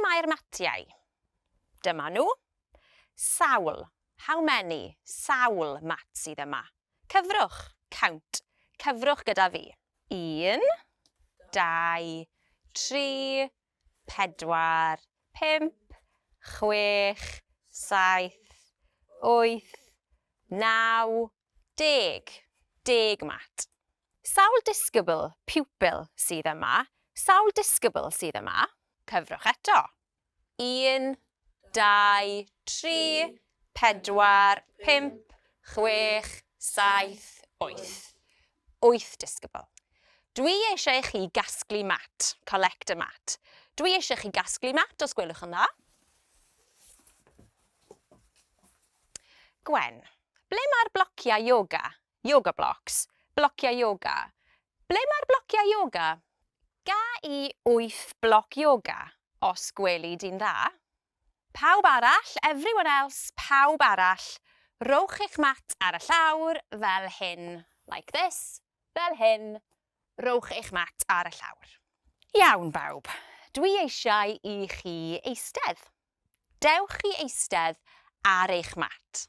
mae'r matiau? Dyma nhw. Sawl, how many, sawl mat sydd yma? Cyfrwch, count, cyfrwch gyda fi. Un, dau, tri, pedwar, pump, chwech, saith, wyth, naw, deg. Deg mat. Sawl disgybl, pupil, sydd yma? Sawl disgybl sydd yma? Cyfrwch eto. Un, dau, tri, pedwar, pump, chwech, saith, wyth. Wyth disgybl. Dwi eisiau i chi gasglu mat, collect a mat. Dwi eisiau chi gasglu mat os gwelwch yn dda. Gwen, ble mae'r blociau yoga? Yoga blocks. Blociau yoga. Ble mae'r blociau yoga? Ga i wyth bloc yoga, os gweli di'n dda? Pawb arall, everyone else, pawb arall, rowch eich mat ar y llawr, fel hyn, like this, fel hyn, rowch eich mat ar y llawr. Iawn bawb, dwi eisiau i chi eistedd. Dewch i eistedd ar eich mat.